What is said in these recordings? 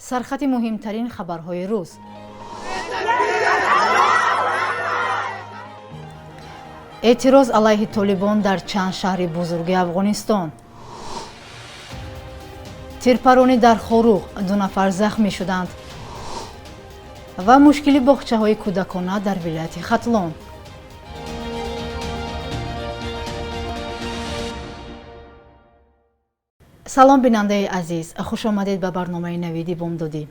Сархати муҳимтарин хабарҳои рӯз. Эътироз алайҳи Толибон дар чанд шаҳри бузурги Афғонистон. Тирпаронӣ дар Хоруғ, 2 нафар захмӣ шуданд. Ва мушкили боғчаҳои кӯдакона дар вилояти Хатлон. Салом бинандаи азиз, хуш омадед ба барномаи Навиди Бомдодӣ.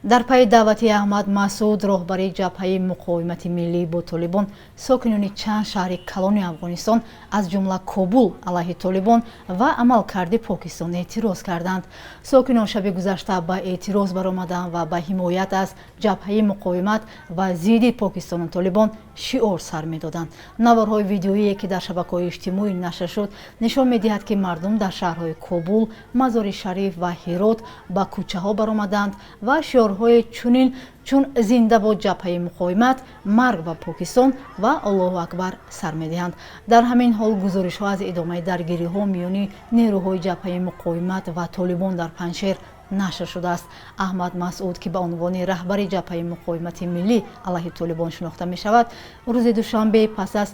Дар пайи даъвати Аҳмад Масъуд, роҳбари ҷабҳаи муқовимати миллӣ бо Толибон, сокинони чанд шаҳри калони Афғонистон аз ҷумла Кобул алайҳи Толибон ва амалкарди Покистон эътироз карданд. Сокинон шаби гузашта ба эътироз баромаданд ва ба ҳимоят аз ҷабҳаи муқовимат ва зидди Покистону Толибон шиор сар медоданд. Наворҳои видеоие, ки дар шабакаҳои иҷтимоӣ нашр шуд, нишон медиҳад, ки мардум дар шаҳрҳои Кобул, Мазори Шариф ва Ҳирот ба кӯчаҳо баромаданд ва шиорҳои чунин чун зинда бод ҷабҳаи муқовимат, марг ба Покистон ва Аллоҳу акбар сар медиҳанд. Дар ҳамин ҳол гузоришҳо аз идомаи даргириҳо миёни нерӯҳои ҷабҳаи муқовимат ва Толибон дар Панҷшер нашр шудааст. Аҳмад Масъуд, ки ба унвони раҳбари ҷабҳаи муқовимати миллӣ алайҳи Толибон шинохта мешавад, рӯзи душанбе пас аз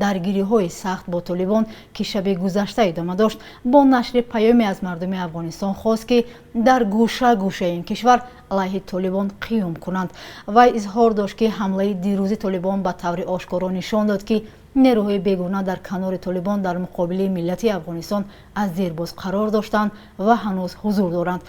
даргириҳои сахт бо Толибон, ки шаби гузашта идома дошт, бо нашри паёме аз мардуми Афғонистон хост, ки дар гӯша-гӯшаи ин кишвар алайҳи Толибон қиём кунанд. Вай изҳор дошт, ки ҳамлаи дирӯзи Толибон ба таври ошкоро нишон дод, ки нерӯҳои бегона дар канори Толибон дар муқобили миллати Афғонистон аз дербоз қарор доштанд ва ҳанӯз ҳузур доранд.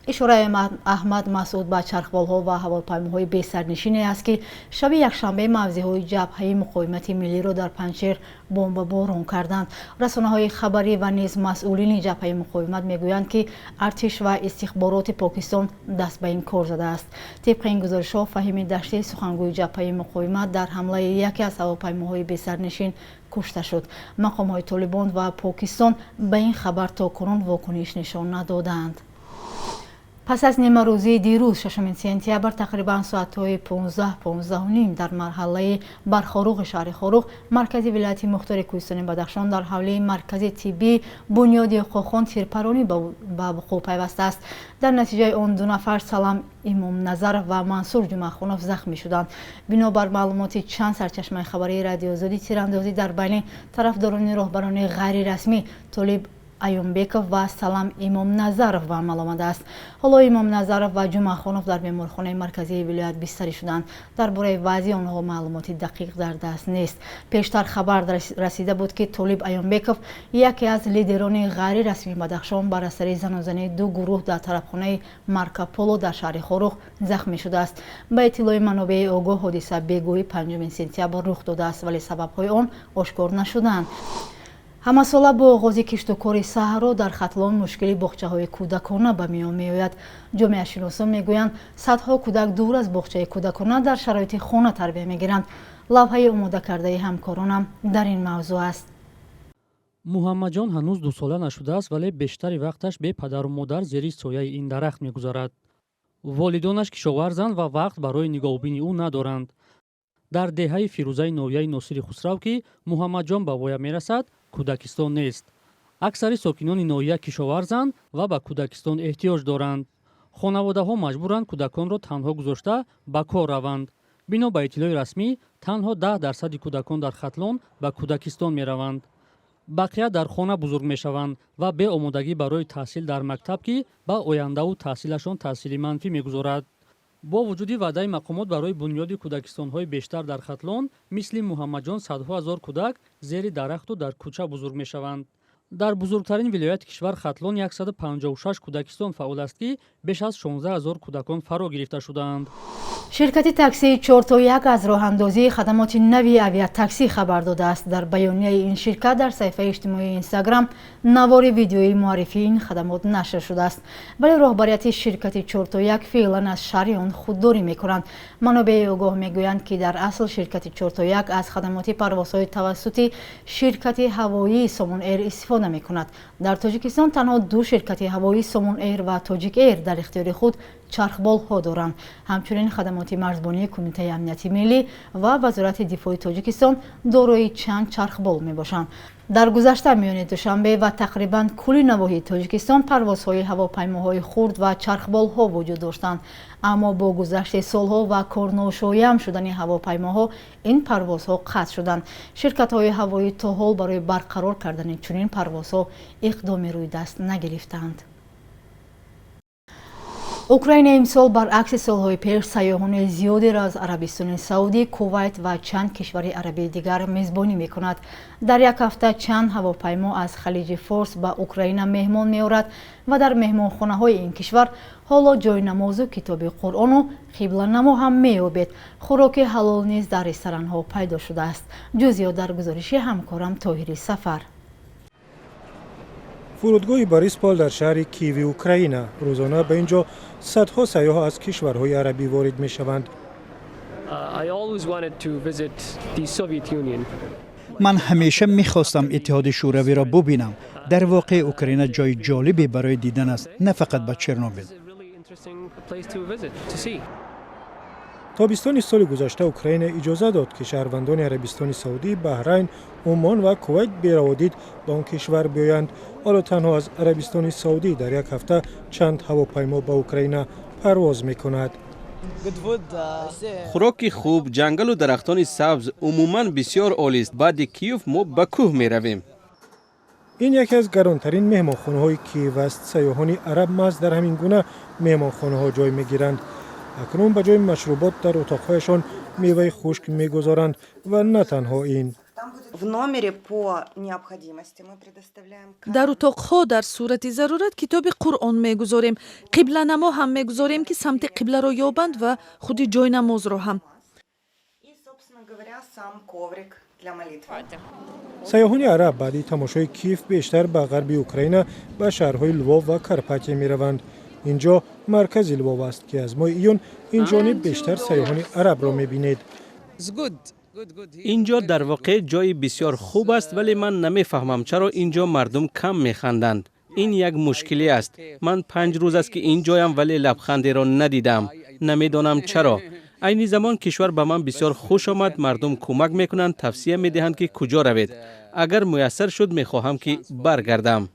Ишораи Аҳмад Масъуд ба чархболҳо ва ҳавопаймоҳои бесарнишине аст, ки шаби якшанбе мавзеъҳои ҷабҳаи муқовимати миллиро дар Панҷшер бомбаборон карданд. Расонаҳои хабарӣ ва низ масъулини ҷабҳаи муқовимат мегӯянд, ки артиш ва истихбороти Покистон даст ба ин кор задааст. Тибқи ин гузоришҳо, Фаҳими Даштӣ, сухангӯи ҷабҳаи муқовимат, дар ҳамлаи яке аз ҳавопаймоҳои бесарнишин кушта шуд. Мақомҳои Толибон ва Покистон ба ин хабар то кунун вокуниш нишон надоданд. Пас аз нимарӯзии дирӯз, 6 сентябр, тақрибан соатҳои 15:30 дар марҳалаи Бархоруғи шаҳри Хоруғ, маркази вилояти мухтори Кӯҳистони Бадахшон, дар ҳавлии маркази тиббии бунёди Қохон тирпаронӣ ба вуқӯъ пайвастааст. Дар натиҷаи он 2 нафар, Салам Имомназаров ва Мансур Ҷумъахонов, захмӣ шуданд. Бинобар маълумоти чанд сарчашмаи хабарии Радиоозодӣ, тирандозӣ дар байни тарафдорони роҳбарони ғайрирасмӣ Толиб Аюмбеков ва Салам Имомназаров ба амал омадааст. Ҳоло Имомназаров ва Ҷумъахонов дар беморхонаи марказии вилоят бистарӣ шуданд. Дар бораи вазъи онҳо маълумоти дақиқ дар даст нест. Пештар хабар расида буд, ки Толиб Аюмбеков, яке аз лидерони ғайрирасмии Бадахшон, бар асари занозании 2 гурӯҳ дар тарабхонаи Марко Поло дар шаҳри Хоруғ захмӣ шудааст. Ба иттилои манобеи огоҳ, ҳодиса бегоҳи 5 сентябр рух додааст, вале сабабҳои он ошкор нашуданд. Ҳамасола бо оғози киштукори саҳро дар Хатлон мушкили боғчаҳои кӯдакона ба миён меояд. Ҷомеашиносон мегӯянд, садҳо кӯдак дур аз боғчаи кӯдакона дар шароити хона тарбия мегиранд. Лавҳаи омодакардаи ҳамкоронам дар ин мавзӯъ аст. Муҳаммадҷон ҳанӯз 2 сола нашудааст, вале бештари вақташ бе падару модар зери сояи ин дарахт мегузарад. Волидонаш кишоварзанд ва вақт барои нигоҳубини ӯ надоранд. Дар деҳаи Фирӯзаи ноҳияи Носири Хусрав, ки Муҳаммадҷон ба воя мерасад, кӯдакистон нест. Аксари сокинони ноҳия кишоварзанд ва ба кӯдакистон эҳтиёҷ доранд. Хонаводаҳо маҷбуранд кӯдаконро танҳо гузошта ба кор раванд. Бино ба иттилои расмӣ, танҳо 10% кӯдакон дар Хатлон ба кӯдакистон мераванд. Бақия дар хона бузург мешаванд ва беомодагӣ барои таҳсил дар мактаб, ки ба ояндаву таҳсилашон таъсири манфӣ мегузорад. Бо вуҷуди ваъдаи мақомот барои бунёди кӯдакистонҳои бештар дар Хатлон, мисли Муҳаммадҷон садҳо ҳазор кӯдак зери дарахту дар кӯча бузург мешаванд. Дар бузургтарин вилояти кишвар Хатлон 156 кӯдакистон фаъол аст, ки беш аз 16 ҳазор кӯдакон фаро гирифта шудаанд. Ширкати таксии 4 то 1 аз роҳандозии хадамоти нави авиатаксӣ хабар додааст. Дар баёнияи ин ширкат дар саҳифаи иҷтимоии Инстаграм навори видеоии муаррифии ин хадамот нашр шудааст, вале роҳбарияти ширкати 4 то 1 феълан аз шарҳи он худдорӣ мекунанд. Манобеи огоҳ мегӯянд, ки дар асл ширкати 4 то 1 аз хадамоти парвозҳои тавассути ширкати ҳавоии Сомон Эйр истифода мекунад. Дар Тоҷикистон танҳо ду ширкати ҳавоии, Сомон Эйр ва Тоҷик Эйр, дар ихтиёри худ чархболҳо доранд. Ҳамчунин хадамоти марзбонии Кумитаи амнияти миллӣ ва Вазорати дифои Тоҷикистон дорои чанд чархбол мебошанд. Дар гузашта миёни Душанбе ва тақрибан кулли навоҳии Тоҷикистон парвозҳои ҳавопаймоҳои хурд ва чархболҳо вуҷуд доштанд. Аммо бо гузашти солҳо ва корношоям шудани ҳавопаймоҳо ин парвозҳо қатъ шуданд. Ширкатҳои ҳавоӣ то ҳол барои барқарор кардани чунин парвозҳо иқдоми рӯйдаст нагирифтаанд. Украина имсол баръакси солҳои пеш сайёҳони зиёдеро аз Арабистони Саудӣ, Кувайт ва чанд кишвари арабии дигар мезбонӣ мекунад. Дар як ҳафта чанд ҳавопаймо аз Халиҷи Форс ба Украина меҳмон меорад ва дар меҳмонхонаҳои ин кишвар ҳоло ҷойнамозу китоби Қуръону қибланамо ҳам меёбед. Хӯроки ҳалол низ дар ресторанҳо пайдо шудааст. Ҷузъиёт дар гузориши ҳамкорам Тоҳири Сафар. Фурудгоҳи Бориспол дар шаҳри Киеви Украина. Рӯзона ба ин ҷо садҳо сайёҳ аз кишварҳои арабӣ ворид мешаванд. Ман ҳамеша мехостам Иттиҳоди Шӯравиро бубинам. Дар воқеъ Украина ҷои ҷолибе барои дидан аст, на фақат ба Чернобил. Тобистони соли гузашта Украина иҷоза дод, ки шаҳрвандони Арабистони Саудӣ, Баҳрайн, Умон ва Кувайт бераводид ба он кишвар биёянд. Ҳоло танҳо аз Арабистони Саудӣ дар як ҳафта чанд ҳавопаймо ба Украина парвоз мекунад. Хӯроки хуб, ҷангалу дарахтони сабз умуман бисёр олист. Баъди Киев мо ба кӯҳ меравем. Ин яке аз гаронтарин меҳмонхонаҳои Киев аст. Сайёҳони араб маҳз дар ҳамин гуна меҳмонхонаҳо ҷой мегиранд. Акнун ба ҷои машрубот дар утоқҳояшон меваи хушк мегузоранд ва на танҳо ин. Дар утоқҳо дар сурати зарурат китоби Қуръон мегузорем, қибланамо ҳам мегузорем, ки самти қибларо ёбанд ва худи ҷойнамозро ҳам. Сайёҳони араб баъди тамошои Киев бештар ба ғарби Украина, ба шаҳрҳои Лвов ва Карпатия мераванд. Ин ҷо маркази Лвов аст, ки аз моҳи июн ин ҷониб бештар сайёҳони арабро мебинед. Ин ҷо дар воқеъ ҷои бисёр хуб аст, вале ман намефаҳмам, чаро ин ҷо мардум кам механданд. Ин як мушкилӣ аст. Ман 5 рӯз аст, ки ин ҷоям, вале лабхандеро надидаам. Намедонам чаро. Айни замон кишвар ба ман бисёр хуш омад. Мардум кӯмак мекунанд, тавсия медиҳанд, ки куҷо равед. Агар муяссар шуд, мехоҳам, ки баргардам.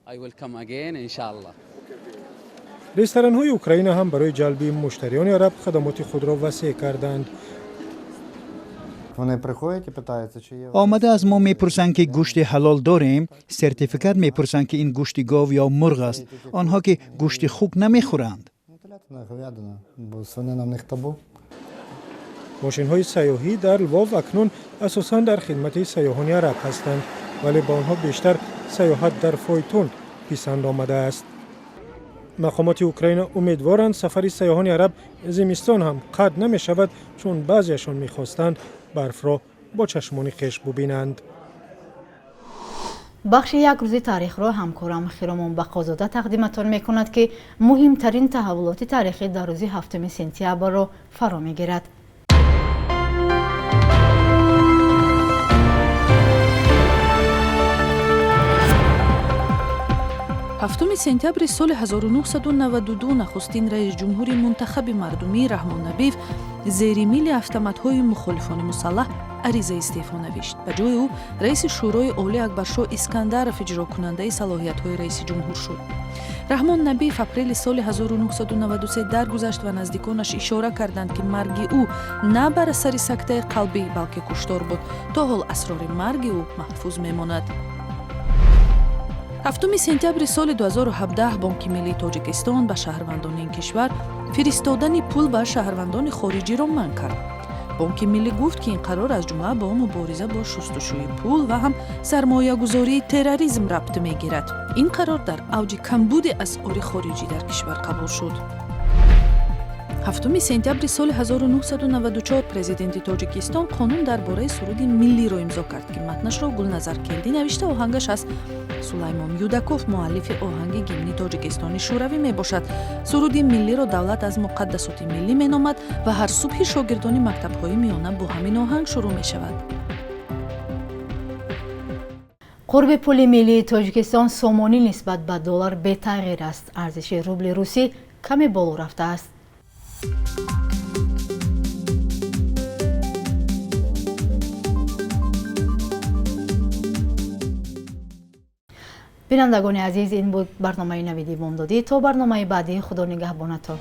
Ресторанҳои Украина ҳам барои ҷалби муштариёни араб хадамоти худро васеъ карданд. Омада аз мо мепурсанд, ки гӯшти ҳалол дорем, сертификат мепурсанд, ки ин гӯшти гов ё мурғ аст. Онҳо ки гӯшти хук намехӯранд. Мошинҳои сайёҳӣ дар Лвов акнун асосан дар хидмати сайёҳони араб ҳастанд, вале ба онҳо бештар сайёҳат дар фойтун писанд омадааст. Мақомоти Украина умедворанд, сафари сайёҳони араб зимистон ҳам қатъ намешавад, чун баъзеашон мехостанд барфро бо чашмони хеш бубинанд. Бахши як рӯзи таърихро ҳамкорам Хиромон Бақозода тақдиматон мекунад, ки муҳимтарин таҳаввулоти таърихӣ дар рӯзи 7 сентябрро фаро мегирад. 7 сентябри соли 1992 нахустин раисҷумҳури мунтахаби мардумӣ Раҳмон Набиев зери мили автоматҳои мухолифони мусаллаҳ аризаи истеъфо навишт. Ба ҷои ӯ раиси Шӯрои Олӣ Акбаршоҳ Искандаров иҷрокунандаи салоҳиятҳои раиси ҷумҳур шуд. Раҳмон Набиев апрели соли 1993 даргузашт ва наздиконаш ишора карданд, ки марги ӯ на бар асари сактаи қалбӣ, балки куштор буд. То ҳол асрори марги ӯ маҳфуз мемонад. 7 сентябри соли 2017 Бонки Миллии Тоҷикистон ба шаҳрвандони ин кишвар фиристодани пул ба шаҳрвандони хориҷиро манъ кард. Бонки Миллӣ гуфт, ки ин қарор аз ҷумла бо мубориза бо шустушӯи пул ва ҳам сармоягузории терроризм рабт мегирад. Ин қарор дар авҷи камбуди асъори хориҷӣ дар кишвар қабул шуд. 7 сентябри соли 1994 президенти Тоҷикистон қонун дар бораи суруди миллиро имзо кард, ки матнашро Гулназар Келдӣ навишта, оҳангаш аз Сулаймон Юдаков, муаллифи оҳанги гимни Тоҷикистони Шӯравӣ мебошад. Суруди миллиро давлат аз муқаддасоти миллӣ меномад ва ҳар субҳи шогирдони мактабҳои миёна бо ҳамин оҳанг шурӯъ мешавад. Қурби пули миллии Тоҷикистон сомонӣ нисбат ба доллар бетағйир аст. Арзиши рубли русӣ каме боло рафтааст. Бинандагони азиз, ин буд барномаи Навиди бомдодӣ. То барномаи баъдӣ, Худо нигаҳбонатон.